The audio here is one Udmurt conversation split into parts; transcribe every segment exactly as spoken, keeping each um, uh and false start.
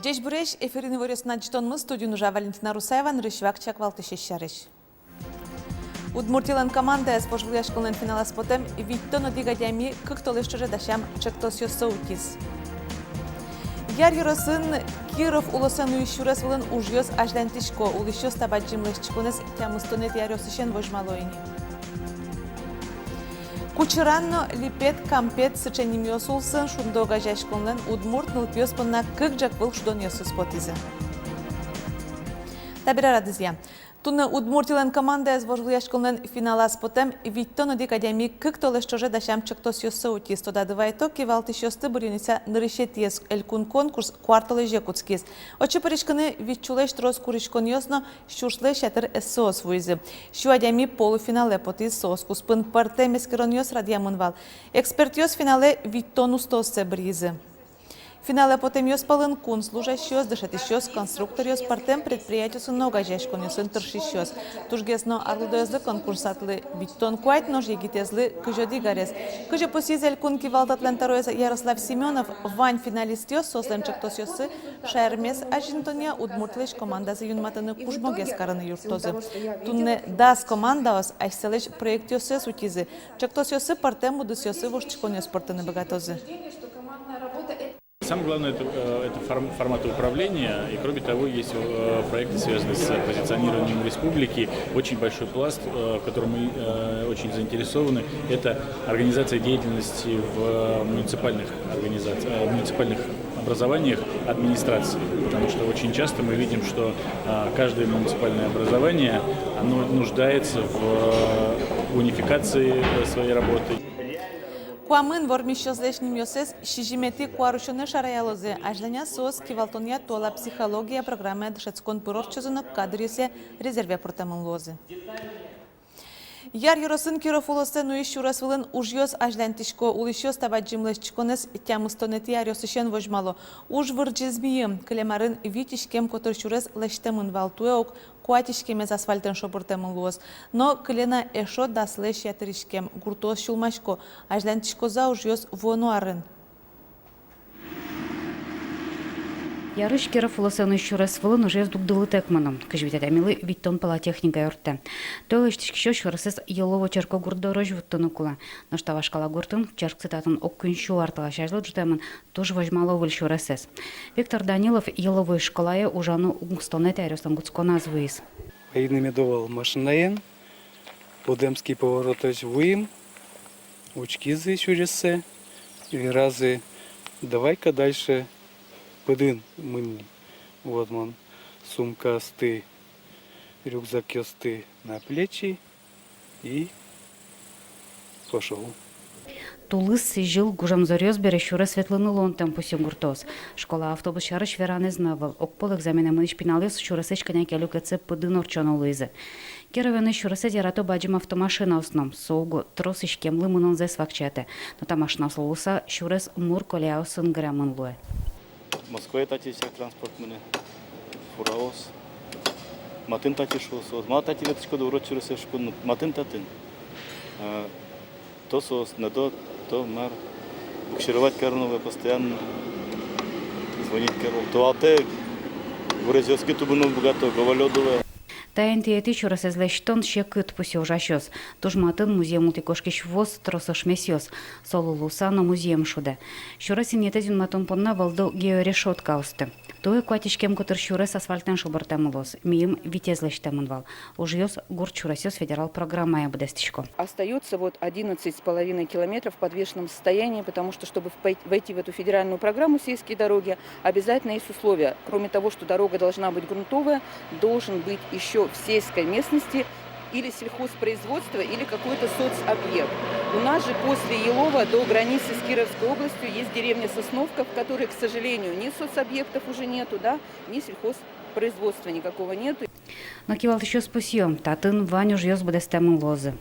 Ӟечбуресь! Эфирын «Иворъёс» но ӝытонмы, студиын ужа Валентина Русаева. Нырысь вакчияк валтӥсез сярысь. Удмуртилэн командаез вожвылъяськонлэн финалаз потэм витьтон одӥг адями кык толэзь ӵоже дасям ӵектосъёссэ утиз. Яр ёросын Киров улосэ нуись сюрес вылын ужъёс азьланьтӥсько. Улӥсьёс та бадӟым лэсьтӥськонэз тямыстонэтӥ аръёсысен возьмало ини. Кучыран но липет, кампет, сыӵе нимъёс улсын «Шунды» огазеяськонлэн удмурт нылпиос понна кык ӝӧк выл шудонъёсыз потӥзы. Табере радызъя. Туннэ Удмуртилэн командаез вожвылъяськонлэн финалаз потэм витьтон одӥг адями кык толэзь ӵоже дасям ӵектосъёссэ утиз. Тодады вайытом, кивалтӥсьёсты бырйонъя нырысетӥез элькун конкурс куартолэзе кутскиз. Отчы пыриськыны вить сюлэсь трос куриськонъёс но сюрслэсь ятыр эсэос вуизы. Сю адями полуфиналэ потӥз, соос куспын пӧртэм эскеронъёс радъямын вал. Экспертъёс финалэ витьтон устооссэ бырйизы. Финалэ потэмъёс пӧлын кун служащиос, дышетӥсьёс, конструкторъёс, пӧртэм предприятиосын но огазеяськонъёсын тыршисьёс. Тужгес но арлыдоезлы конкурсантлы витьтон куать, нош егитэзлы кызь одӥг арес. Кызьы пусйиз элькун кивалтэтлэн тӧроез Ярослав Семёнов, вань финалистъёс, соослэн ӵектосъёссы шаермес азинтонъя Удмуртилэсь командазэ юнматыны, кужмогес карыны юрттозы. Туннэ дас командаос асьсэлэсь проектъёссэс утизы. Ӵектосъёссы пӧртэм удысъёсы воштӥськонъёс пыртыны быгатозы. Самое главное, это, э, это форм-, форматы управления, и, кроме того, есть, э, проекты, связанные с позиционированием республики. Очень большой пласт, э, в котором мы, э, очень заинтересованы, это организация деятельности в муниципальных организаци-, э, муниципальных образованиях администрации, потому что очень часто мы видим, что, э, каждое муниципальное образование, оно нуждается в, э, унификации, э, своей работы. Куамын вормисьёслэсь нимъёссэс сизьыметӥ куарусёнэ шараялозы. Азьланяз соос кивалтонъя туала психология программая дышетскон пыр ортчозы но кадръёсъя резерве пыртэмын луозы. Яр ёросын Киров улосэ нуись сюрес вылын ужъёс азьланьтӥсько. Улӥсьёс та бадӟым лэсьтӥськонэз тямыстонэтӥ аръёсысен возьмало. Уж вырӟиз мийым. Кылем арын вить иськем котыр сюрес лэсьтэмын вал, туэ ук куать иськемез асфальтэн шобыртэмын луоз. Но кыле на эшшо даслэсь ятыр иськем. Гуртоос сюлмасько, азьланьтӥськоз-а ужъёс вуоно арын. Ярысь Киров улосэ нуись сюрес вылын ужъёс дугдылытэк мыно. Кызь вить адямилы витьтон пала техника юрттэ. Туэ лэсьтӥськисьёс сюресэз Елово черкогурт дорозь вуттыны кулэ. Нош та вашкала гуртын черксы татын ог куинь сю ар талэсь азьло ӝутэмын. Туж возьмало выль сюресэз. Виктор Данилов Еловой школае ужаны укмыстонэтӥ аръёслэн кутсконаз вуиз. Вайыны медо вал машинаен, Подемский поворотозь вуим, учкизы сюрессэ, веразы: «Давай-ка дальше пыдын мыни». Вот мон сумкаосты, рюкзакъёсты на плечи и пошёл. Тулыс, сӥзьыл, гужем зоръёс бере сюрес ветлыны луонтэм, пусйо гуртоос. Школа автобус сярысь веранэз но ӧвӧл. Огпол экзаменэ мынӥсь пиналъёс сюресысь кӧня ке люкетсэ пыдын ортчоно луизы. Кирове нуись сюресэз ярато бадӟым автомашинаос но. Со уго трос иськемлы мынонзэс вакчиятэ. Но та машинаослы луыса сюрес мур колеяосын гырямын луэ. Москвае тати всяк транспорт мынэ, фураос. Матын тати шуо соос. Малы тати ветлӥськоды урод сюресэ, шуисько но, матын татын. А, то соос нӧдо, то мар. Буксировать кароно вал постоянно. Звонить каро. Толалтэ гурезьёске тубыны уг быгато, гололёд луэ. Та интыетӥ сюресэз лэсьтон секыт, пусйо ужасьёс. Туж матын музъем ултӥ кошкись вуоз, трос ошмесъёс. Солы луыса но музъем шудэ. Сюрес инъетэз юнматон понна вӧлдо георешёткаосты. Туэ куать иськем котыр сюрес асфальтэн шобыртэмын луоз, мийым витез лэсьтэмын вал. Ужъёс «Гурт сюресъёс» федерал программая быдэстӥсько. Остаётся вот одиннадцать с половиной километров в подвешенном состоянии, потому что, чтобы впой-, войти в эту федеральную программу «Сельские дороги», обязательно есть условия. Кроме того, что дорога должна быть грунтовая, должен быть ещё в сельской местности или сельхозпроизводство, или какой-то соцобъект. У нас же после Елова до границы с Кировской областью есть деревня Сосновка, в которой, к сожалению, ни соцобъектов уже нету, да, ни сельхозпроизводства никакого нету. Но кивалтӥсьёс пусйо: татын вань ужъёс быдэстэмын луозы.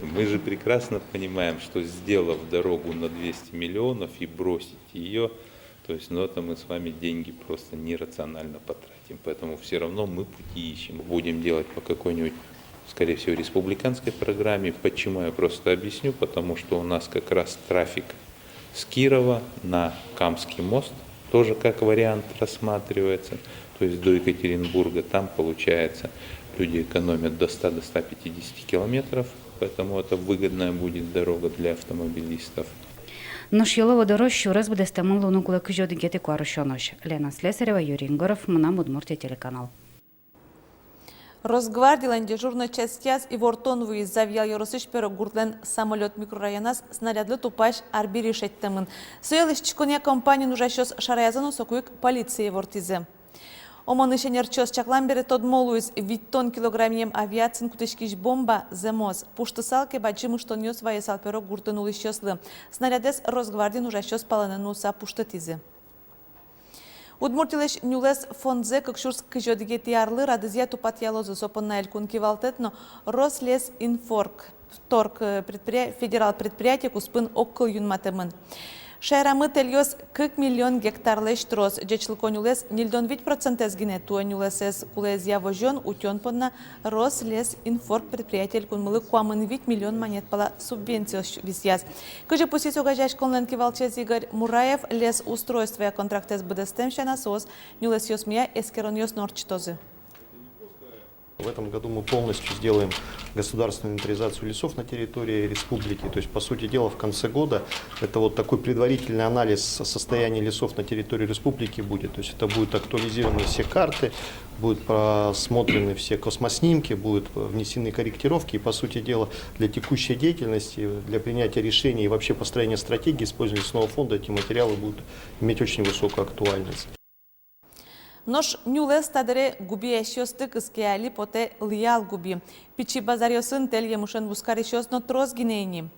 Мы же прекрасно понимаем, что, сделав дорогу на двести миллионов и бросить ее, то есть, ну, это мы с вами деньги просто нерационально потратим. Поэтому все равно мы пути ищем. Будем делать по какой-нибудь, скорее всего, республиканской программе. Почему, я просто объясню. Потому что у нас как раз трафик с Кирова на Камский мост тоже как вариант рассматривается. То есть до Екатеринбурга там, получается, люди экономят до ста, до ста пятидесяти километров, поэтому это выгодная будет дорога для автомобилистов. Нош Елово дорозь сюрес быдэстэмын луыны кулэ кызь одӥгетӥ куарусёнозь. Лена Слесарева, Юрий Егоров, «Мынам Удмуртие» телеканал. Росгвардилэн дежурной частьяз ивортон вуиз: Завьял ёросысь Пирогуртлэн Самолёт микрорайоназ снарядлы тупась арбери шедьтэмын. Сое лэсьтӥськонъя компаниын ужасьёс шараязы но соку ик полицие ивортӥзы. ОМОНысь ӧнерчиос чаклам бере тодмо луиз: витьтон килограммъем авиациын кутӥськись бомба зэмос. Пуштысал ке, бадӟым ыштонъёс вайысал Пирогуртын улӥсьёслы. Снарядэз Росгвардиын ужасьёс палэнэ нуыса пуштытӥзы. Удмуртилэсь нюлэс фондзэ кык сюрс кызь одӥгетӥ арлы радызъя тупатъялозы. Со понна элькун кивалтэт но Рослесинфорг торг, э, предприя-, федерал предприятие куспын огкыл юнматэмын. Шаерамы тэльёс кык миллион гектарлэсь трос, ӟечлыко нюлэс ньыльдон вить процентэз гинэ. Туэ нюлэсэз кулэезъя возён, утён понна Рослесинфорг предприятие элькунмылы куамын вить миллион манет пала субвенциос висъяз. Кызьы пусйиз огазеяськонлэн кивалтӥсез Игорь Мураев, лесоустройствоя контрактэз быдэстэм сяна, соос нюлэсъёсмыя эскеронъёс но ортчытозы. В этом году мы полностью сделаем государственную инвентаризацию лесов на территории республики. То есть, по сути дела, в конце года это вот такой предварительный анализ состояния лесов на территории республики будет. То есть это будут актуализированы все карты, будут просмотрены все космоснимки, будут внесены корректировки. И, по сути дела, для текущей деятельности, для принятия решений и вообще построения стратегии использования лесного фонда эти материалы будут иметь очень высокую актуальность. Нош нюлэс та дыре губиясьёсты кыске. Али потэ лыял губи. Пичи базаръёсын тэль емышен вузкарисьёс но трос гинэ ини.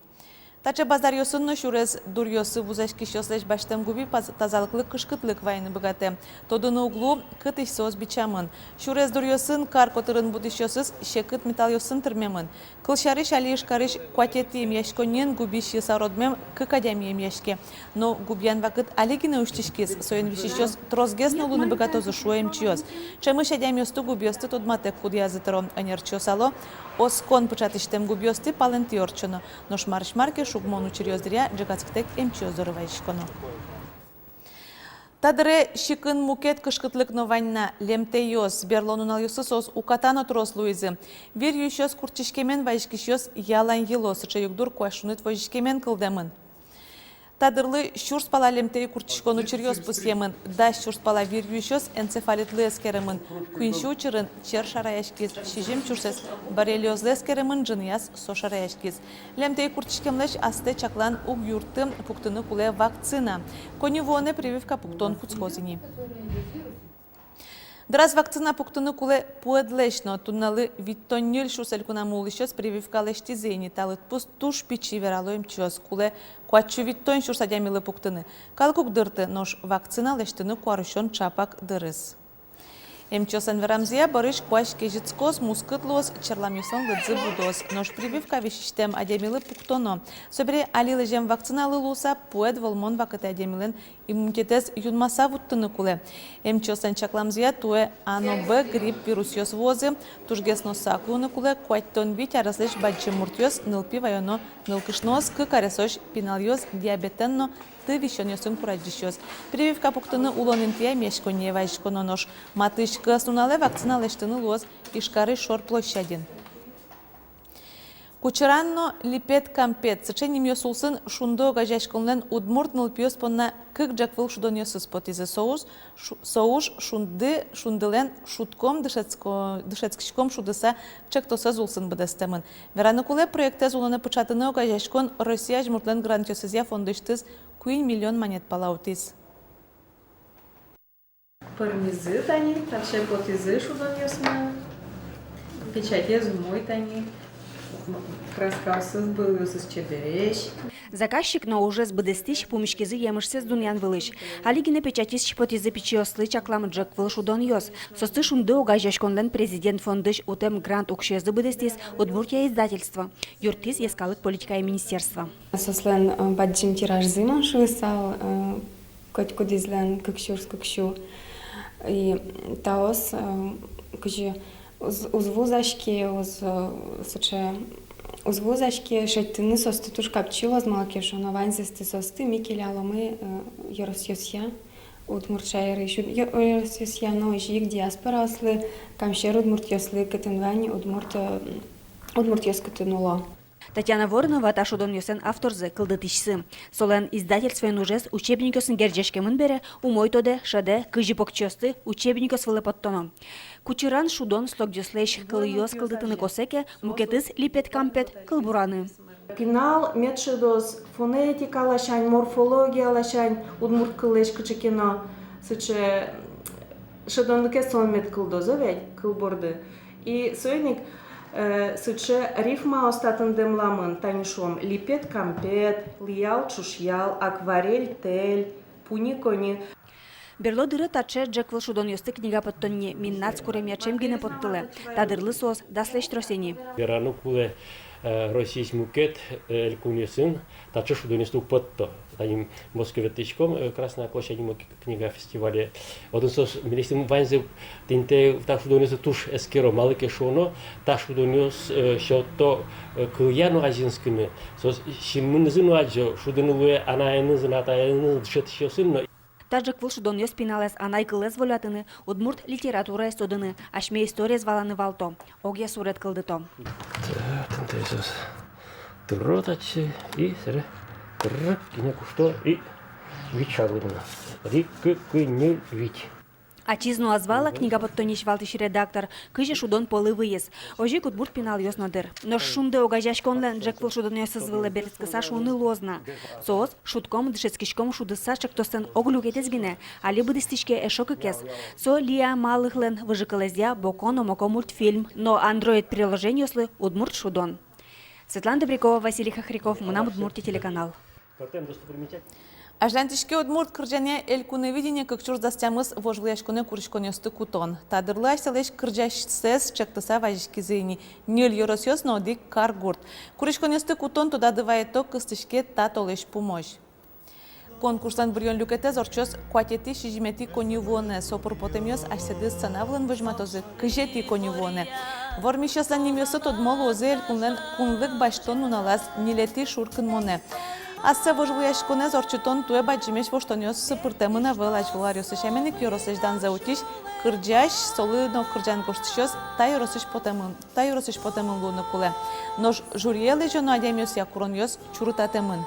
Таӵе базаръёсын но сюрес дуръёсы вузаськисьёслэсь басьтэм губи паз-, тазалыклы кышкытлык вайыны быгатэ. Тодыны уг луы, кытысь соос бичамын. Сюрес дуръёсын кар котырын будӥсьёсыз секыт металлъёсын тырмемын. Кылсярысь, али Ижкарысь куатетӥ эмъяськонниын губи сиыса уродмем кык адями эмъяське. Но губиян вакыт али гинэ усьтӥськиз, соин висисьёс тросгес но луыны быгатозы, шуо эмчиос. Ӵемысь адямиосты губиосты тодматэк кудъязы тыро. Ӧнерчиос ало: оскон пыӵатӥсьтэм губиосты палэнтӥ ортчоно. Нош марысь мар ке, шугмон учыръёс дыръя ӝегатскытэк эмчиос доры вазиськоно. Та дыре сикын мукет кышкытлык но вань на — лемтэйёс. Берло нуналъёсы соос уката но трос луизы. Вир юисьёс куртчиськемен вазиськисьёс ялан йыло. Сыӵе югдур куазь шуныт возиськемен кылдэмын. Та дырлы сюрс пала лемтэй куртчиськон учыръёс пусъемын. Дас сюрс пала вир юисьёс энцефалитлы эскеремын. Куинь сю учырын чер шараяськиз, сизьым сюрсэз боррелиозлы эскеремын, ӝыныяз со шараяськиз. Лемтэй куртчиськемлэсь астэ чаклан уг юртты, пуктыны кулэ вакцина. Коньывуонэ прививка пуктон кутскоз ини. Дыраз вакцина пуктыны кулэ пуэдлэсь но. Туннэлы витьтон ньыль сюрс элькунамы улӥсьёс прививка лэсьтӥзы ини. Та лыдпус туж пичи, верало эмчиос. Кулэ куать сю витьтон сюрс адямилы пуктыны. Калык уг дырты, нош вакцина лэсьтыны куарусён ӵапак дырыз. Эмчиослэн верамзыя, борысь куазь кезьытскоз, мускыт луоз, черламъёслэн лыдзы будоз. Нош прививка висисьтэм адямилы пуктоно. Собере али лэзем вакциналы луыса, пуэд вӧлмон вакытэ адямилэн иммунитетэз юнмаса вуттыны кулэ. Эмчиослэн чакламзыя, туэ А но Б грипп вирусъёс вуозы. Тужгес но сак луыны кулэ куатьтон вить ареслэсь бадӟым муртъёс, нылпи ваёно нылкышноос, кык аресозь пиналъёс, диабетэн но ты висёнъёсын курадӟисьёс. Прививка пуктыны улон интыя эмъяськонние вазиськоно, нош матысь кӧснуналэ вакцина лэсьтыны луоз Ижкарысь шор площадьын. Кучыран но липет кампет — сыӵе нимъёс улсын «Шунды» огазеяськонлэн удмурт нылпиос понна кык ӝӧк выл шудонъёсыз потӥзы. Со уж, шу-, со уж «Шунды», «Шундылэн шудком, дышетско-, дышетскиськом шудыса» ӵектосэз улсын быдэстэмын. Вераны кулэ, проектэз улонэ пыӵатыны огазеяськон Россия азьмуртлэн грантъёсызъя фондысьтыз куинь миллион манет пала утӥз. Пӧрмизы тани, таӵе потӥзы шудонъёсмы, печатез умой тани. Краскаосыз, быгатӥсьёсыз чебересь. Заказчик но ужез быдэстӥсь пумиськизы емышсэс дунъян вылысь. Али гинэ печатьысь потӥзы пичиослы чаклам ӝӧк выл шудонъёс. Соосты «Шунды» огазеяськонлэн президент фондысь утэм грант уксёзэ быдэстӥз «Удмуртия» издательство, юрттӥз йӧскалык политикая министерство. Соослэн, э, бадӟым тиражзы, мон шуысал, э, котькудӥзлэн кык сюрс кык сю. И таос, э, кызьы уз, уз вузаське, уз, э, сыӵе, уз вузаське, шедьтыны соосты туж капчи луоз, малы ке шуоно ваньзэсты соосты ми келяломы, э, ёросъёсъя, удмурт шаерысь уд-, ё-, ёросъёсъя, но озьы ик диаспораослы, Камсьӧр удмуртъёслы, кытын вань удмурт, э, удмуртъёс кытын уло. Татьяна Воронова та шудонъёслэн авторзы, кылдытӥсьсы. Солэн издательствоен ужез учебникъёсын герӟаськемын бере, умой тодэ, шӧдэ, кызьы покчиосты учебникъёс вылэ поттоно. Кучыран шудон слогъёслэсь кылъёс кылдытыны косэ ке, мукетыз — липет-кампет кылбураны. Пинал мед шӧдоз фонетика ласянь, морфология ласянь удмурт кыллэсь кыӵе ке но сыӵе шӧдонлыкез солэн мед кылдоз, о ведь, кыл борды. И соин ик, э, сыӵе рифмаос татын дэмламын, тани шуом, липет-кампет, лиял-чушъял, акварель-тэль, пуни-кони. Берло дыре таӵе ӝӧк выл шудонъёсты книга поттонни Миннац куремъя ӵем гинэ поттылэ, та дырлы соос даслэсь трос ини. Вераны кулэ, э, Россиысь мукет, э, элькунъёсын таӵе шудонъёсты уг потто. Тани Москвае ветлӥськом, э, Красная площадь нимо книга фестивале. Отын соос милесьтым ваньзэ, тӥни та шудонъёсты туж эскеро, малы ке шуоно, та шудонъёс, э, сёто, э, кылъя но азинскыны. Соос синмынызы но адӟо, шудыны луэ анаенызы но, атаенызы но, дышетӥсьёсын но. Та ӝӧк выл шудонъёс пиналэз анай кылэз волятыны, удмурт литератураез тодыны, асьме историез валаны валто, огъя суред кылдыто. Та, тӥни та соос тыро татчы и сэре тыррык гинэ кушто и вить шаглы мынэ. Одӥг, кык, куинь, ньыль, вить. Ачиз но ӧз вала книга поттонниысь валтӥсь редактор, кызьы шудон полы выйиз. Озьы ик удмурт пиналъёс но, дыр. Нош «Шунды» огазеяськонлэн ӝӧк выл шудонъёсыз вылэ берыктыса шуыны луоз на: соос «Шудком, дышетскиськом» шудыса ӵектослэн ог люкетэз гинэ, али быдэстӥське эшшо кыкез. Со Лия Малыхлэн выжыкылэзъя «Боко но Моко» мультфильм но Android приложениослы удмурт шудон. Светлана Добрякова, Василий Хохряков, «Мынам Удмуртие» телеканал. Азьланьтӥське удмурт кырӟанъя «Элькуновидение кык сюрс дас тямыс» вожвылъяськонэ куриськонъёсты кутон. Та дырлы асьсэлэсь кырӟасьсэс ӵектыса вазиськизы ини ньыль ёросъёс но одӥг каргурт. Куриськонъёсты кутон, тодады вайытом, кыстӥське та толэзь пумозь. Конкурслэн быръён люкетэз ортчоз куатетӥ-сизьыметӥ коньывуонэ. Со пыр потэмъёс асьсэды сцена вылын возьматозы кызетӥ коньывуонэ. Вормисьёслэн нимъёссы тодмо луозы элькунлэн кунлык басьтон нуналаз ньылетӥ шуркынмонэ. Ассэ вожвылъяськонэз ортчытон туэ бадӟымесь воштонъёс пыртэмын ӧвӧл. Азьвыл аръёсы сямен ик ёрослэсь данзэ утись кырӟась, солы но кырӟан гожтӥсьёс та ёросысь потэмын, та ёросысь потэмын луыны кулэ. Нош жюрие лэзёно адямиосъя куронъёс чурытатэмын.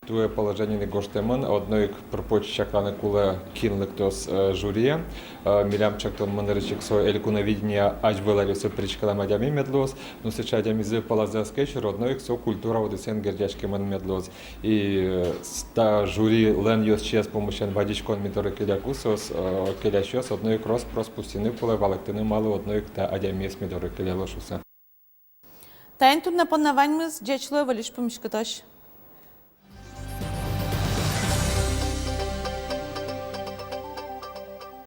Туэ положениын ик гожтэмын, одно ик пыр-поч чакланы кулэ, кин лыктоз, э, жюрие. Э, милям ӵектонмы нырысь ик со «Элькуновидение» азьвыл аръёсы пыриськылэм адями мед луоз. Ну, сыӵе адямизы пӧлазы ӧз кельшы, одно ик со культура удысэн герӟаськемын мед луоз. И, э, с-, та жюрилэн ёзчиез пумысен вазиськон ми доры келяку, соос, э, келясьёс одно ик рос-прос пусйыны кулэ, валэктыны, малы одно ик та адямиез ми доры келяло шуыса. Таин туннэ понна ваньмыз. Ӟеч луэ, выльысь пумиськытозь.